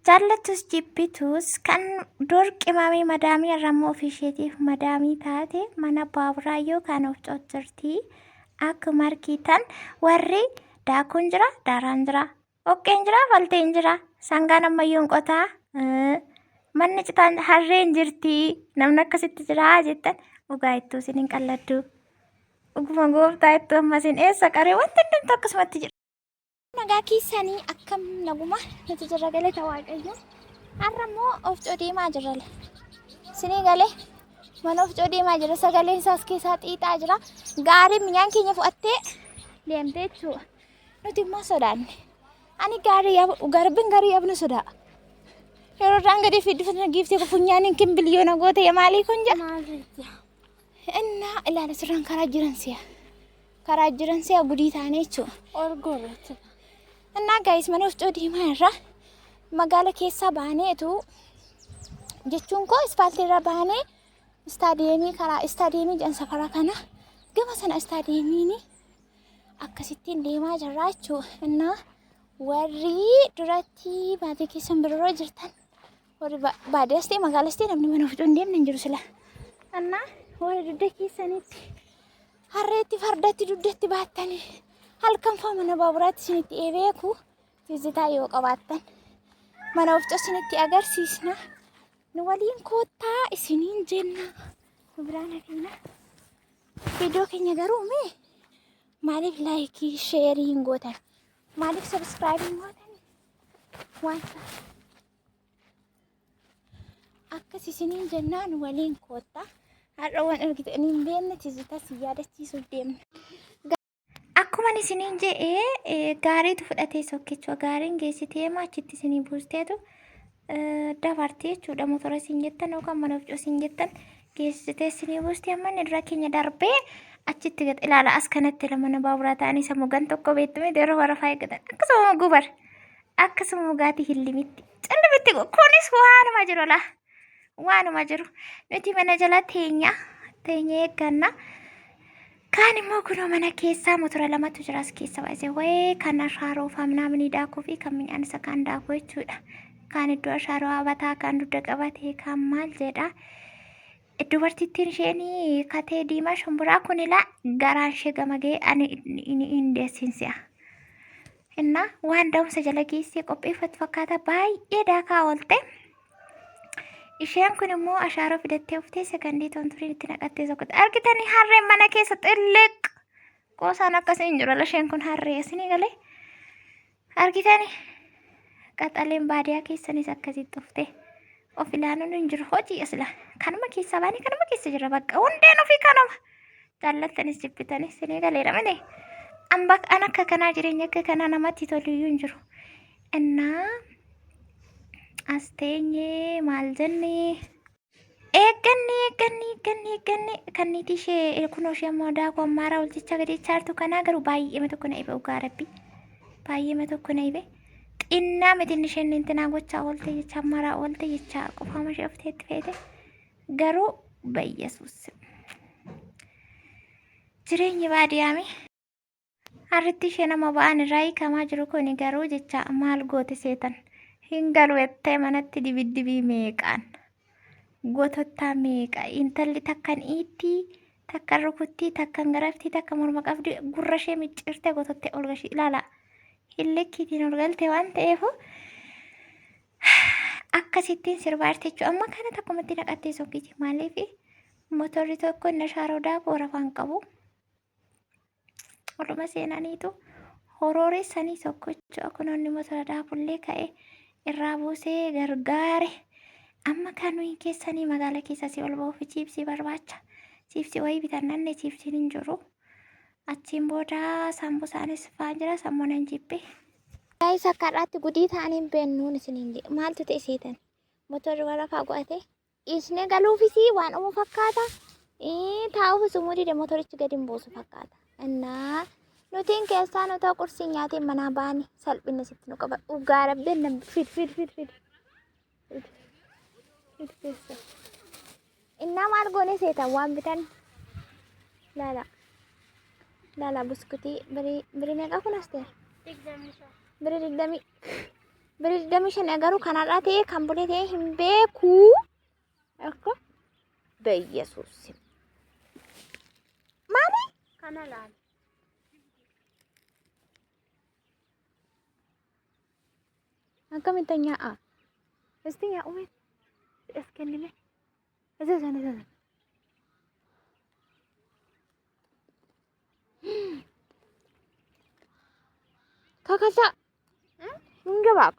Jaallattus jibbitus kan dur qimamii madaamii irra immoo ofii isheetiif madaamii taate mana baaburaa yookaan of jirti. Akkuma argitan warri daakuun jira, daaraan jira, dhoqqeen jira, falteen jira, sangaan ammayyuu hin qotaa, manni citaan harreen jirti, namni akkasitti jira jettan dhugaa ittuu isin hin qalladdu. Dhuguma gooftaa ittuu amma isin eessa qaree wanti hundumtu akkasumatti jira. Nagaa keessanii akkam naguma nuti jirra galata waaqayyo. Har'a immoo ofcoo deemaa jirra. Isinii galee mana ofcoo deemaa jira sagaleen isaas keessaa xiixaa jira. Gaariin minyaan keenya fu'attee deemtee jechuudha. Nuti immoo sodaanne. Ani gaarii yabu garbin garii yabnu sodaa. Yeroo irraan gadi fiddu giiftii kun funyaaniin kin biliyoona goote maalii kun jedha. Innaa ilaala sirraan karaa jiran si'a. Karaa jiran si'a gudii taane jechuudha. Orgoorratti. Innaa gaayis mana ofcoo deemaa irraa magaala keessaa baaneetu jechuun koo ispaaltii irra baanee istaadiyeemii karaa istaadiyeemii jedhan safara kana gama sana istaadiyeemiin akkasittiin deemaa jirra jechuudha. Innaa warri duratti maatii keessan biroo jirtan warri baadiyyaas ta'e magaalas ta'e namni mana ofcoo hin deemne hin jiru sila. Innaa warri dugda keessanitti harreetti fardatti dugdatti baattanii halkan faa mana baaburaatti isinitti eebeeku tizitaa yoo qabaattan mana ofcoo isinitti agarsiisna. Nu waliin koottaa isiniin jenna. Nu biraan hafiina. Viidiyoo keenya garuu mee maaliif like share hin gootan? Maaliif subscribe hin gootan? Wanta akkas isiniin jennaa nu waliin koottaa. Har'a waan argitanii hin beekne tizitaa si yaadachiisuuf deemna. Akkuma isiniin jedhee gaariitu fudhatee sokkichuu gaariin geessitee achitti isinii buusteetu dabarti jechuudha. Motora isin jettan yookaan mana ofcoo isin jettan geessitee isinii buustee amma inni dura keenya darbee achitti gad ilaala as kanatti mana baaburaa ta'anii isa mugan tokko beektu miti yeroo warafaa eeggatan akkasuma muguu bara akkasuma mugaatii hillimitti cillimitti kunis waanuma jiru laa waanuma jiru nuti mana jala teenya teenya eegganna. Kaan immoo kunoo mana keessaa motora lamatu jira as keessa baay'ee wayee kan ashaaroo faamnaamni daakuu fi kan midhaan isa kaan daakuu jechuudha. Kaan iddoo ashaaroo habataa, kaan dugda qabatee, kaan maal jedha. Dubartittiin isheen katee diimaa shumburaa kun ilaa garaan ishee gama ga'ee ani hin deessin si'a. Innaa waan da'umsa jala geessee qopheeffatu fakkaata baay'ee daakaa oolte. Isheen kun immoo ashaaroo fidattee uftee sekondii tonturiin itti naqattee sokotte. Argitanii harreen mana keessa xilliq. Qoosaan akkasii hin jiru. Isheen kun harree isinii galee. Argitanii qaxaleen baadiyaa keessanis akkasitti uftee of ilaaluun hin jiru. Hojii asila kanuma keessaa baanee kanuma keessa jira bakka hundeen ofii kanuma. Jaallattanis jibbitanis isinii galeera malee. An akka kanaa jireenya akka kanaa namatti tolu iyyuu hin jiru. Innaa as teenyee maal jennee eegganne eegganne eegganne eegganne kan niitii ishee kunoo ishee ammoo daakuu ammaaraa olchicha gadi chaartu kanaa garuu baay'eema tokko na ibe dhugaa rabbi baay'eema tokko na ibe xinnaa miti inni isheen intinaa gochaa oolte jecha ammaaraa oolte jecha qofaama ishee ofteetti feete garuu bayyesuus jireenyi baadiyaami. Harritti ishee nama ba'an irraa hiikamaa jiru kuni garuu jecha maal goote seetan hin galu jettee manatti dibiddibii meeqaan gotottaa meeqa intalli takkan iittii takkan rukuttii takkan garaftii takka morma qabdi gurra ishee micciirtee gotottee ol gashii ilaala hin likkiitiin ol galte waan ta'eef akkasittiin sirbaa jirti jechuudha. Amma kana takkumatti naqattee sokkiti maaliif motorri tokko inni ashaaroo daakuu rafaan qabu. Oluma seenaniitu horooressanii tokkochoo kunoonni motora daakullee ka'e irraa buusee gargaare. Amma kan nuyi keessanii magaala keessa si ol ba'uuf chiipsii barbaacha. Chiipsii wayii bitannanne chiipsiin hin jiru. Achiin booda saambusaanis fa'aa jira sammuun hin jibbe. Gaayis akka har'aatti gudii ta'anii hin beennuun isiniin jedhe maaltu ta'e seetan motorri warafaa godhate Dhiisnee galuufis waan umu fakkaata. Taa'uufis umuu dide motorichi gadi hin buusu fakkaata. Innaa nutiin keessaa nu ta'u qursii nyaateen manaa baane salphinni sitti nu qaba. Dhugaa rabbiin nam fid fid fid fid. Fid fid keessa. Innaa maal goone seetan waan bitan laala laala buskutii birii birii meeqa kun asteer? 25. Birii 20. Birrii 25 garuu kan har'aa ta'e kan bolee ta'e hin beeku. Akka Beyesuus. Maali? Kana laali. Akkamitti nyaa'a? Isti nyaa'u mee? As kennime. Isa sana isa sana. Kakasa. Hin gabaaq.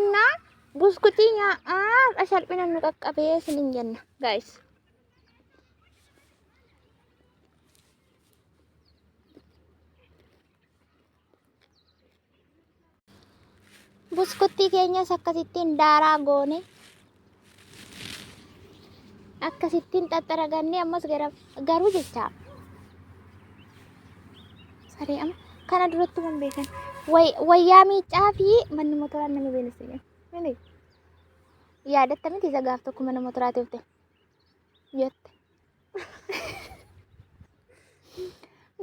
Innaa buskutii nyaa'aa salphina nu qaqqabee isiniin jenna guys. Buskuttii keenyas akkasittiin daaraa goone akkasittiin xaxxaragannee ammas gara garuu jecha saree amma kana duratti waan beekan wayyaa miiccaa fi manni motoraa nama beelesse jedhu. Mini yaadatta miti isa gaaf tokko mana motoraa turte jette.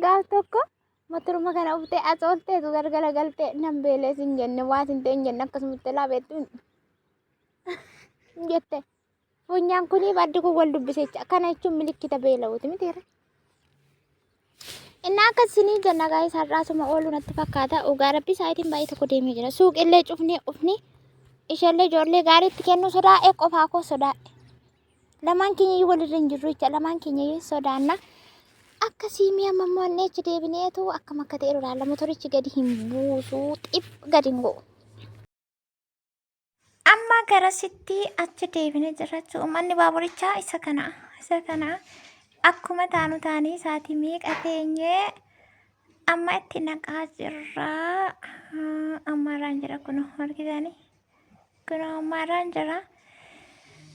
Gaaf tokko Motoruma kana uftee as oolteetu gargara galtee nan beelee sin jenne waa sin ta'e hin jenne akkasumatti laa beektu hin jette. Funyaan kunii baddi kun wal dubbise jecha kana jechuun milikkita beela'uuti miti irra. Inni akka isinii jenna gaa'is har'aasuma oolu natti fakkaata. Dhugaa rabbi sa'aatiin baay'ee tokko deemee jira. Suuqillee cufnee ufni isheellee ijoollee gaariitti kennuu sodaa'e qofaa koo sodaa'e. Lamaan keenya iyyuu walirra hin jirru jecha lamaan keenya iyyuu sodaanna. Akkasii mi'a amma immoo inni achi deebineetu akkam akka ta'e ilaalla. Motorichi gadi hin buusu xip gadi hin go'u. Amma garasitti achi deebinee jirra jechuudha. Manni baaburichaa isa kana isa kana akkuma taanu taanii sa'aatii meeqa teenyee amma itti naqaa jirra. Amma irraan jira kunoo argitanii. Kunoo ammaarraan jira.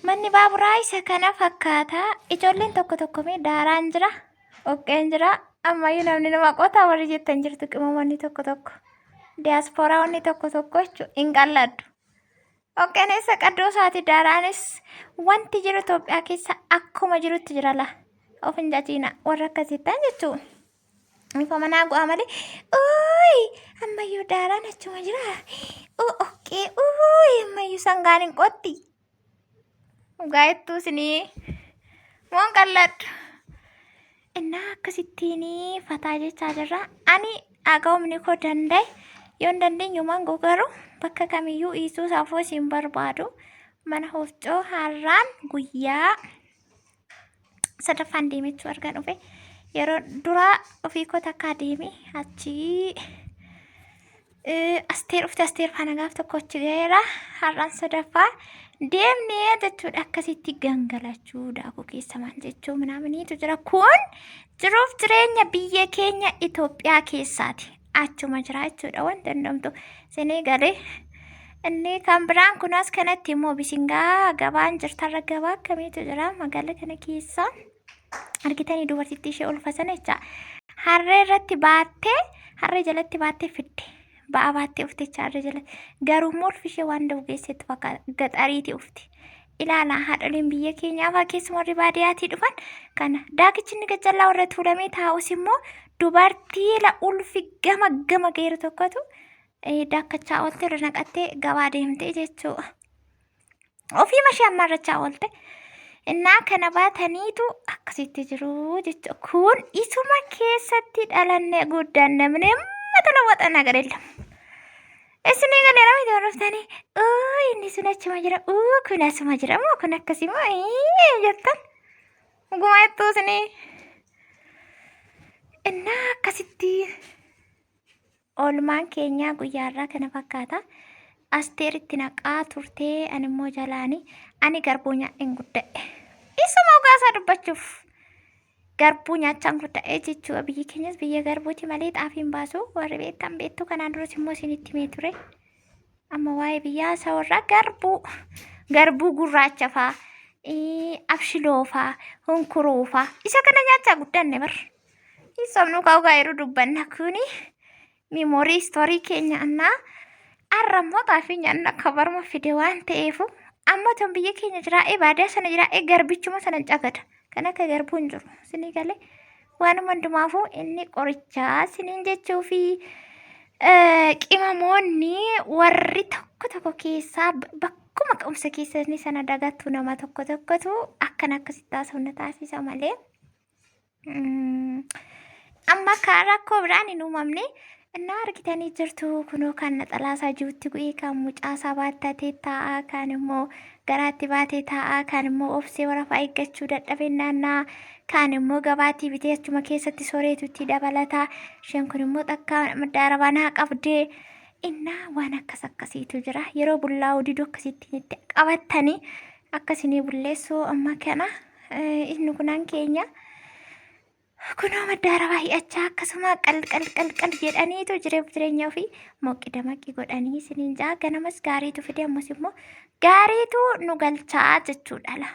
Manni baaburaa isa kana fakkaata. Ijoolleen tokko tokko mee daaraan jira. Dhoqqeen jira. Ammayyuu namni nama qotaa warri jettan jirtu qimamoonni tokko tokko. Diyaaspooraawwanni tokko tokko jechuudha hin qalladdu. Dhoqqeen eessa qaddoo isaati daaraanis wanti jiru Itoophiyaa keessa akkuma jirutti jira laa. Of hin jajiina warra akkasii ta'an jechuudha. Ifa manaa gu'aa malee uuyi ammayyuu daaraan achuma jira. Okkee uuyi ammayyuu sangaan hin qotti. Dhugaa jettuu isinii moon qalladhu. Innaa akkasittiin fataa jechaa jirra. Ani dhagaa humni koo danda'e yoo hin dandeenye homaan goo garuu bakka kamiyyuu dhiisuu saafuu isin barbaadu. Mana hofcoo har'aan guyyaa sadaffaan deemechuu argaa dhufe. Yeroo duraa ofii koo takkaa deeme achii asteer dhufte asteer faana gaaf tokko achi gaheera. Har'aan sadaffaa deemnee jechuudha akkasitti gangalachuu daakuu keessa maal jechuu minaaminiitu jira. Kun jiruuf jireenya biyya keenya Itoophiyaa keessaati. Achuma jira jechuudha wanti hundumtu isinii galee. Inni kan biraan kun as kanatti immoo bisingaa gabaan jirtarra gabaa akkamiitu jira magaalaa kana keessa argitanii dubartittii ishee ulfa sana jecha harree irratti baattee harree jalatti baattee fidde ba'aa baattee ufte jecha harree jalatti garuu immoo ulfi ishee waan da'u geessetti fakkaata gaxariiti ufti. Ilaalaa haadholiin biyya keenyaa fa'aa keessuma warri baadiyyaatii dhufan kana daakichi inni gajjallaa warra tuulamee taa'us immoo dubartii la ulfi gama gama geeru tokkotu daakkachaa oolte irra naqattee gabaa deemte jechuudha. Ofii mashee ammaarrachaa oolte. Innaa kana baataniitu akkasitti jiru jechuudha. Kun isuma keessatti dhalanne guddanne mata lawwaxa nagar የለም. Isinii galee nama itti hordoftanii uu inni sun achuma jira uu kun asuma jira moo kun akkasii moo jettan gumaa jettuu isinii. Innaa akkasitti Oolmaan keenyaa guyyaa har'aa kana fakkaata. Asteer itti naqaa turtee ani immoo jalaani ani garbuu nyaadheen guddadhe. Isuma dhugaasaa dubbachuuf garbuu nyaachaan guddadhe jechuudha. Biyyi keenyas biyya garbuuti malee xaafii hin baasu. Warri beektan beektu kanaan duras immoo isinitti himee ture. Amma waa'ee biyyaa isa warra garbuu garbuu gurraacha faa abshiloo faa hunkuruu faa isa kana nyaachaa guddanne bar. Hin sobnu kaa'u yeroo dubbanna kuni miimoorii istoorii keenya annaa har'a immoo xaafii nyaanna akka baruma fide waan ta'eefu amma otoo biyya keenya jiraa'ee baadiyaa sana jiraa'ee garbichuma sana cagada kan akka garbuu hin jiru isinii galee waanuma hundumaafuu inni qorichaa isiniin jechuufi Qimamoonni warri tokko tokko keessaa bakkuma ka'umsa keessanii sana dagattu nama tokko tokkotu akkana akkasitti haasa'u na taasisa malee. Amma akka rakkoo biraan hin uumamne innaa argitanii jirtu kunoo kan naxalaasaa jirutti bu'ee kan mucaasaa baattatee taa'aa kaan immoo garaatti baatee taa'aa kaan immoo obsee warafaa eeggachuu dadhabee naannaa kaan immoo gabaatii bitee achuma keessatti soreetutti dabalataa isheen kun immoo takka maddaarabaa naa qabdee innaa waan akkas akkasiitu jira yeroo bullaa'uu didu akkasittiin itti qabattanii akkasinii bulleessuu amma kana inni kunaan keenya Kunoo madda arabaa hi'achaa akkasuma qal qal qal qal jedhaniitu jireef jireenya ofii moqqi damaqi godhanii isiniin ja'a ganamas gaariitu fide ammas immoo gaariitu nu galchaa jechuudha la.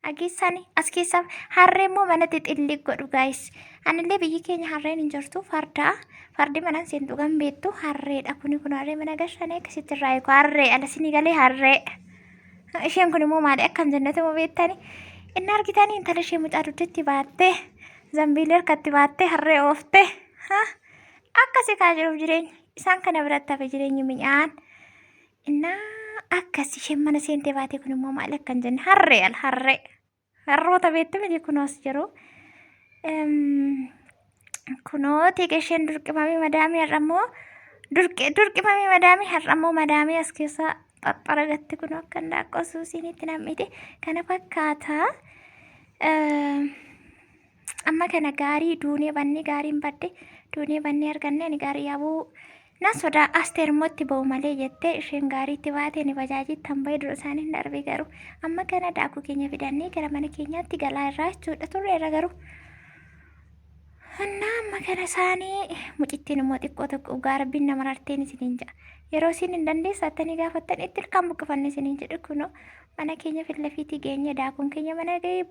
Dhageessani as keessa harree immoo manatti xilli godhu gaayis. Anillee biyyi keenya harreen hin jirtu fardaa fardi manan seentu kan beektu harreedha kuni kun harree mana gashanii akkasitti irraa eegu harree ala sinii galee harree. Isheen kun immoo maali akkam jennete moo beektani? Inni argitanii intala ishee mucaa dugdatti baattee zambiilii harkatti baattee harree ooftee akkasi kaa jiruuf jireenya isaan kana biratti hafe jireenyi mi'aan. Innaa akkas isheen mana seentee baatee kun immoo maali akkam jenne harree al harree. Harroota beektu miti kunoo as jiru. Kunoo teega isheen durqimamii madaamii har'a immoo durqimamii madaamii har'a immoo madaamii as keessa xaxxaragatti kunoo akka indaaqqoo suusiin itti nam'ite kana fakkaata. Amma kana gaarii duunee bannee gaariin badde duunee bannee arganne ani gaarii yaabuu nan sodaa asteer immoo itti ba'u malee jettee isheen gaariitti baate ani bajaajiitti han ba'e dura isaanii hin darbe garuu amma kana daakuu keenya fidannee gara mana keenyaatti galaa irraa jechuudha turreerra garuu. Annaa amma kana isaanii mucittiin immoo xiqqoo tokko dhugaa rabbiin nama rarteen isiniin jedha. Yeroo isin hin dandeessattanii gaafattan itti ilkaan buqqifanne isiniin jedhu kunoo mana keenya fillafiitii geenye daakuun keenya mana ga'ee.